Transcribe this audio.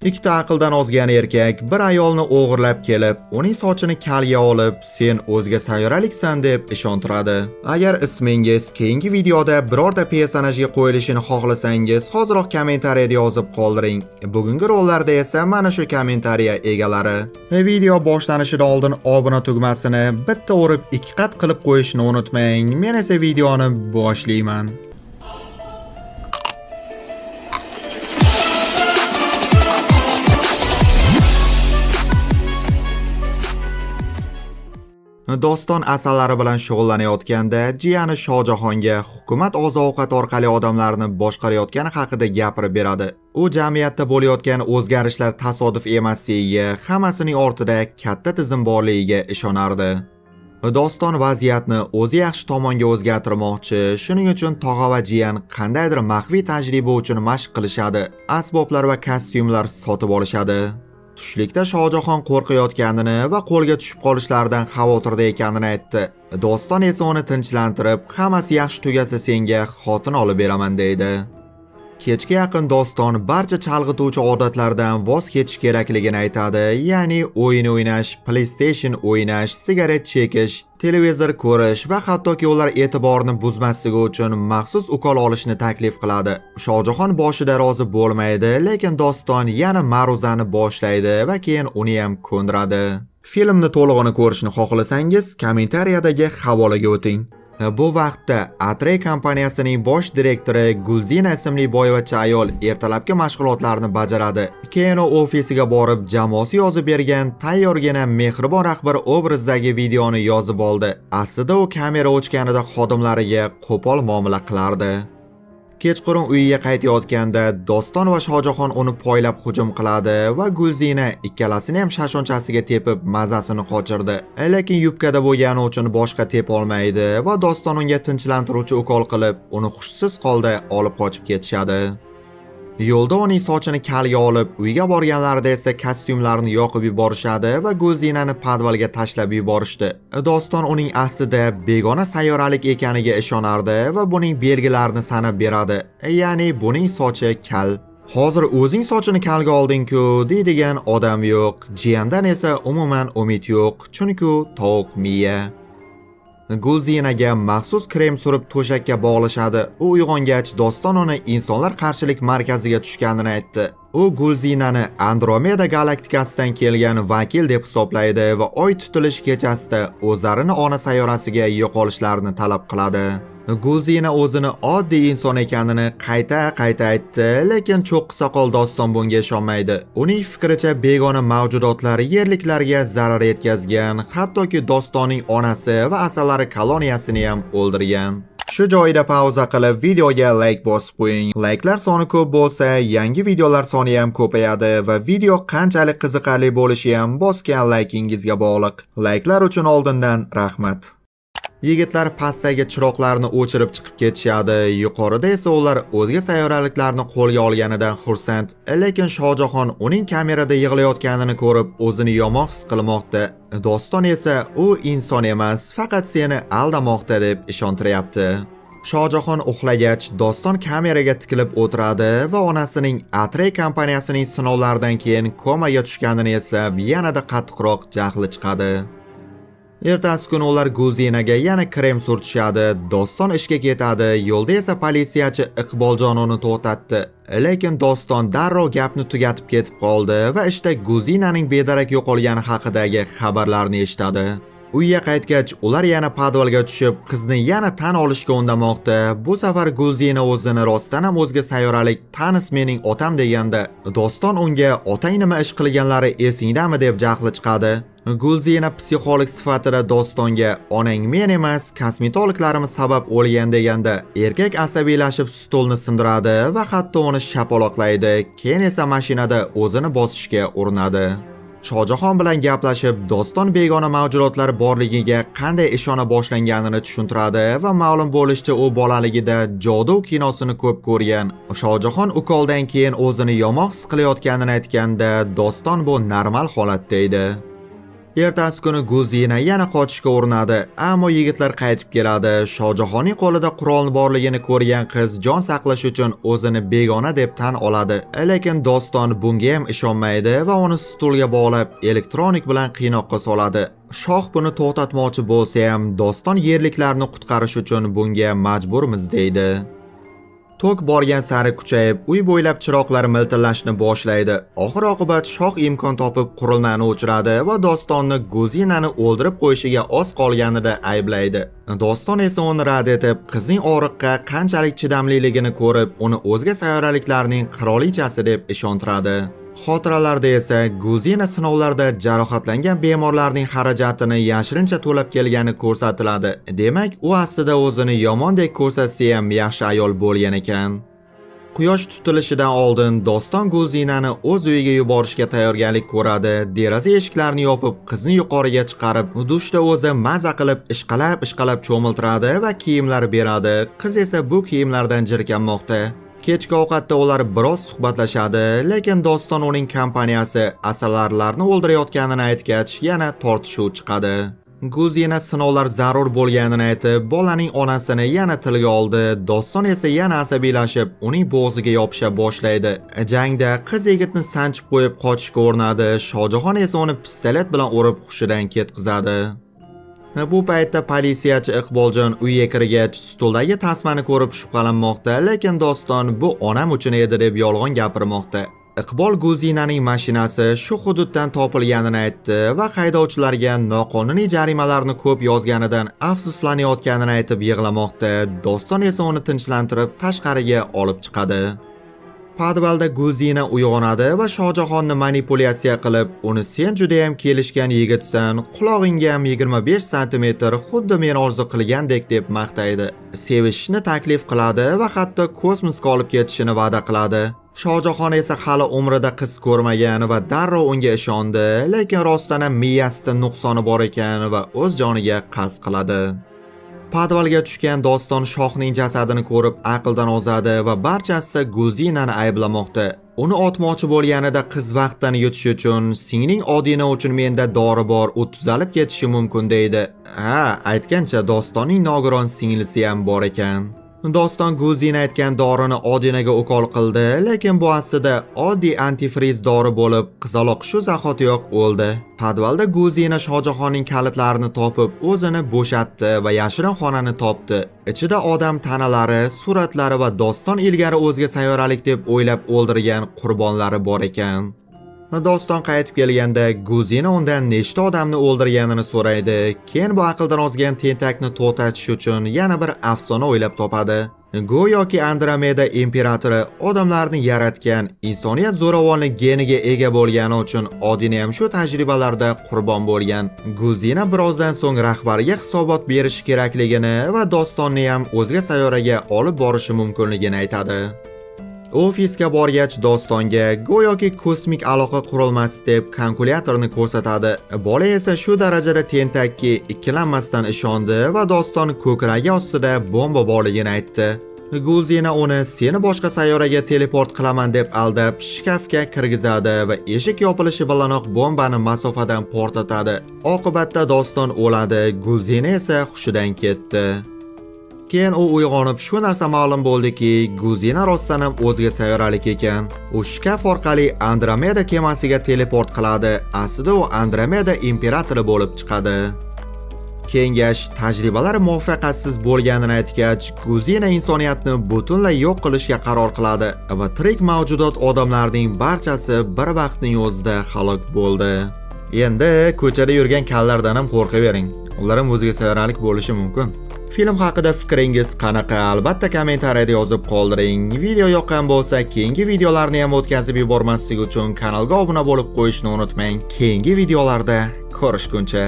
Ikkita aqldan ozgan erkak bir ayolni o'g'irlab kelib, uning sochini kalga olib, sen o'zga sayyoraliksan deb ishontiradi. Agar ismingiz keyingi videoda birorta personajga qo'yilishini xohlasangiz, hoziroq kommentariyada yozib qoldiring. Bugungi rollarda esa mana shu kommentariya egalari. Video boshlanishidan oldin obuna tugmasini bitta urib ikki qat qilib qo'yishni unutmang. Men esa videoni boshlayman. Doston asallari bilan shug'ullanayotganda jiyani Shohjahonga hukumat oziq-ovqat orqali odamlarni boshqarayotgani haqida gapirib beradi. U jamiyatda bo'layotgan o'zgarishlar tasodif emasligiga, hammasining ortida katta tizim borligiga ishonardi. Doston vaziyatni o'zi yaxshi tomonga o'zgartirmoqchi, shuning uchun tog'a va jiyan qandaydir maxfiy tajriba uchun mashq qilishadi, asboblar va kostyumlar sotib olishadi. Tushlikda Shohjahon qo'rqayotganini va qo'lga tushib qolishlaridan xavotirda ekanini aytdi. Doston esa uni tinchlantirib, hammasi yaxshi tugasa senga xotin olib beraman deydi. Kechga yaqin Doston barcha chalg'ituvchi odatlardan voz kechish kerakligini aytadi, ya'ni o'yin o'ynash, PlayStation o'ynash, sigaret chekish, televizor ko'rish va hattoki ular e'tiborni buzmasligi uchun maxsus ukol olishni taklif qiladi. Shohjahon boshida rozi bo'lmaydi, lekin Doston yana ma'ruzani boshlaydi va keyin uni ham ko'ndiradi. Filmni to'lig'ini ko'rishni xohlasangiz, kommentariyadagi havolaga o'ting. Bu vaqtda Atre kompaniyasining bosh direktori Gulzina ismli boyvachcha ayol ertalabki mashg'ulotlarni bajaradi. Keyin u ofisiga borib, jamoasi yozib bergan tayyorgina mehribon rahbar obrazdagi videoni yozib oldi. Aslida u kamera o'chganida xodimlariga qo'pol muomala qilardi. Kechqurun uyiga qaytayotganda Doston va Shohjahon uni poylab hujum qiladi va Gulzina ikkalasini ham shashonchasiga tepib mazasini qochirdi. Lekin yubkada bo'lgani uchun boshqa tepa olmaydi va Doston unga tinchlantiruvchi ukol qilib, uni hushsiz holda olib qochib ketishadi. Yo'lda uning sochini kalga olib, uyga borganlarida esa kostyumlarni yoqib yuborishadi va Gulzinani podvalga tashlab yuborishdi. Doston uning aslida begona sayyoralik ekaniga ishonardi va buning belgilarini sanab beradi. Ya'ni buning sochi kal. Hozir o'zing sochini kalga olding-ku deydigan odam yo'q. Jiyandan esa umuman umid yo'q, chunki u tovuq miya. Gulzinaga maxsus krem surib to'shakka bog'lashadi. U uyg'ongach Doston uni insonlar qarshilik markaziga tushganini aytdi. U Gulzinani Andromeda galaktikasidan kelgan vakil deb hisoblaydi va oy tutilish kechasida o'zlarini ona sayyorasiga yo'qolishlarini talab qiladi. Gulzina o'zini oddiy inson ekanini qayta-qayta aytdi, lekin cho'qqi soqol Doston bunga ishonmaydi. Uning fikricha begona mavjudotlar yerliklarga zarar yetkazgan, hattoki Dostonning onasi va asalari koloniyasini ham o'ldirgan. Shu joyida pauza qilib videoga like bosib qo'ying. Likelar soni ko'p bo'lsa, yangi videolar soni ham ko'payadi va video qanchalik qiziqarli bo'lishi ham bosgan likingizga bog'liq. Likelar uchun oldindan rahmat. Yigitlar pastdagi chiroqlarni o'chirib chiqib ketishadi. Yuqorida esa ular o'zga sayyoraliklarni qo'lga olganidan xursand. Lekin Shohjahon uning kamerada yig'layotganini ko'rib, o'zini yomon his qilmoqda. Doston esa u inson emas, faqat seni aldamoqda deb ishontiryapti. Shohjahon uxlagach, Doston kameraga tikilib o'tiradi va onasining Atre kompaniyasining sinovlaridan keyin komaga tushganini eslab, yanada qattiqroq jahli chiqadi. Ertasi kuni ular Gulzinaga yana krem surtishadi. Doston ishga ketadi. Yo'lda esa politsiyachi Iqboljon uni to'xtatdi. Lekin Doston darrov gapni tugatib ketib qoldi va ishda Gulzinaning bedarak yo'qolgani haqidagi xabarlarni eshitadi. Uyga qaytgach, ular yana podvalga tushib, qizni yana tan olishga undamoqda. Bu safar Gulzina o'zini rostdan ham o'zga sayyoralik Tanis mening otam deganda, Doston unga otang nima ish qilganlari esingdami deb jahli chiqadi. Gulzina psixolog sifatida Dostonga onang men emas, kosmetologlarimiz sabab o'lgan deganda, erkak asabiylashib stolni sindiradi va hatto uni shapaloqlaydi. Keyin esa mashinada o'zini bosishga urinadi. Shohjahon bilan gaplashib, Doston begona mavjudotlar borligiga qanday ishona boshlanganini tushuntiradi va ma'lum bo'lishicha u bolaligida jodu kinosini ko'p ko'rgan. Shohjahon ukoldan keyin o'zini yomon his qilayotganini aytganda, Doston bu normal holat deydi. Ertasi kuni Gulzina yana qochishga urinadi, ammo yigitlar qaytib keladi. Shohjahonning qo'lida qurol borligini ko'rgan qiz jon saqlash uchun o'zini begona deb tan oladi. Lekin Doston bunga ham ishonmaydi va uni stulga bog'lab, elektronik bilan qiynoqqa soladi. Shoh buni to'xtatmoqchi bo'lsa ham, Doston yerliklarni qutqarish uchun bunga majburmiz deydi. Tok borgan sari kuchayib, uy bo'ylab chiroqlar miltillashni boshlaydi. Oxir oqibat shoh imkon topib qurilmani o'chiradi va Dostonni Guzinani o'ldirib qo'yishiga oz qolganida ayblaydi. Doston esa uni rad etib, qizning og'riqqa qanchalik chidamliligini ko'rib, uni o'zga sayyoraliklarning qirolichasi deb ishontiradi. Xotiralarda esa Guzina sinovlarda jarohatlangan bemorlarning xarajatini yashirincha to'lab kelgani ko'rsatiladi. Demak, u aslida o'zini yomondek ko'rsatsa ham yaxshi ayol bo'lgan ekan. Quyosh tutilishidan oldin Doston Gulzinani o'z uyiga yuborishga tayyorgarlik ko'radi. Deraza eshiklarini yopib, qizni yuqoriga chiqarib, dushda o'zi maza qilib ishqalab-ishqalab cho'miltiradi va kiyimlar beradi. Qiz esa bu kiyimlardan jirkanmoqda. Kechki ovqatda ular biroz suhbatlashadi, lekin Doston uning kompaniyasi asalarilarni o'ldirayotganini aytgach, yana tortishuv chiqadi. Guzina sinovlar zarur bo'lganini aytib, bolaning onasini yana tilga oldi. Doston esa yana asabiylashib, uning bo'g'ziga yopisha boshlaydi. Jangda qiz yigitni sanchib qo'yib qochishga urinadi. Shohjahon esa uni pistolet bilan urib hushidan ketqizadi. Bu paytda politsiyachi Iqboljon uyga kirgach, stuldagi tasmani ko'rib shubhalanmoqda, lekin Doston bu onam uchun edi deb yolg'on gapirmoqda. Iqbol Guzinaning mashinasi shu hududdan topilganini aytdi va haydovchilarga noqonuniy jarimalarni ko'p yozganidan afsuslanayotganini aytib yig'lamoqda. Doston esa uni tinchlantirib tashqariga olib chiqadi. Podvalda Gulzina uyg'onadi va Shohjahonni manipulyatsiya qilib, uni sen juda ham kelishgan yigitsan, qulog'ingga ham 25 sm xuddi men orzu qilgandek deb maqtaydi. Sevishishni taklif qiladi va hatto kosmosga olib ketishini va'da qiladi. Shohjahon esa hali umrida qiz ko'rmagan va darrov unga ishondi, lekin rostdan ham miyasida nuqsoni bor ekan va o'z joniga qasd qiladi. Podvalga tushgan Doston shohning jasadini ko'rib aqldan ozadi va barchasi Gulzinani ayblamoqda. Uni otmoqchi bo'lganida qiz vaqtdan yutish uchun singling Odina uchun menda dori bor, u tuzalib ketishi mumkin deydi. Ha, aytgancha Dostonning nogiron singlisi ham bor ekan. Doston Gulzina aytgan dorini Odinaga ukol qildi, lekin bu aslida oddiy antifriz dori bo'lib, qizaloq shu zahotiyoq o'ldi. Podvalda Gulzina Shohjahonning kalitlarini topib, o'zini bo'shatdi va yashirin xonani topdi. Ichida odam tanalari, suratlari va Doston ilgari o'zga sayyoralik deb o'ylab o'ldirgan qurbonlari bor ekan. Doston qaytib kelganda Guzina undan nechta odamni o'ldirganini so'raydi. Keyin bu aqldan ozgan tentakni to'xtatish uchun yana bir afsona o'ylab topadi. Go'yoki Andromeda imperatori odamlarni yaratgan, insoniyat zo'ravonlik geniga ega bo'lgani uchun Odina ham shu tajribalarda qurbon bo'lgan. Guzina birozdan so'ng rahbariga hisobot berishi kerakligini va Dostonni ham o'zga sayyoraga olib borishi mumkinligini aytadi. Ofisga borgach Dostonga go'yoki kosmik aloqa qurilmasi deb kalkulyatorni ko'rsatadi. Bola esa shu darajada tentakki ikkilanmasdan ishondi va Doston ko'kragi ostida bomba borligini aytdi. Gulzina uni seni boshqa sayyoraga teleport qilaman deb aldab shkafga kirgizadi va eshik yopilishi bilanoq bombani masofadan portlatadi. Oqibatda Doston o'ladi, Gulzina esa hushidan ketdi. Keyin u uyg'onib shu narsa ma'lum bo'ldiki, Guzina rostdan ham o'zga sayyoralik ekan. U shkaf orqali Andromeda kemasiga teleport qiladi. Aslida u Andromeda imperatori bo'lib chiqadi. Kengash tajribalar muvaffaqiyatsiz bo'lganini aytgach, Guzina insoniyatni butunlay yo'q qilishga qaror qiladi va tirik mavjudot odamlarning barchasi bir vaqtning o'zida halok bo'ldi. Endi ko'chada yurgan kallardan ham qo'rqavering. Ular ham o'zga sayyoralik bo'lishi mumkin. Film haqida fikringiz qanaqa? Albatta kommentariyada yozib qoldiring. Video yoqqan bo'lsa, keyingi videolarni ham o'tkazib yubormaslik uchun kanalga obuna bo'lib qo'yishni unutmang. Keyingi videolarda ko'rishguncha.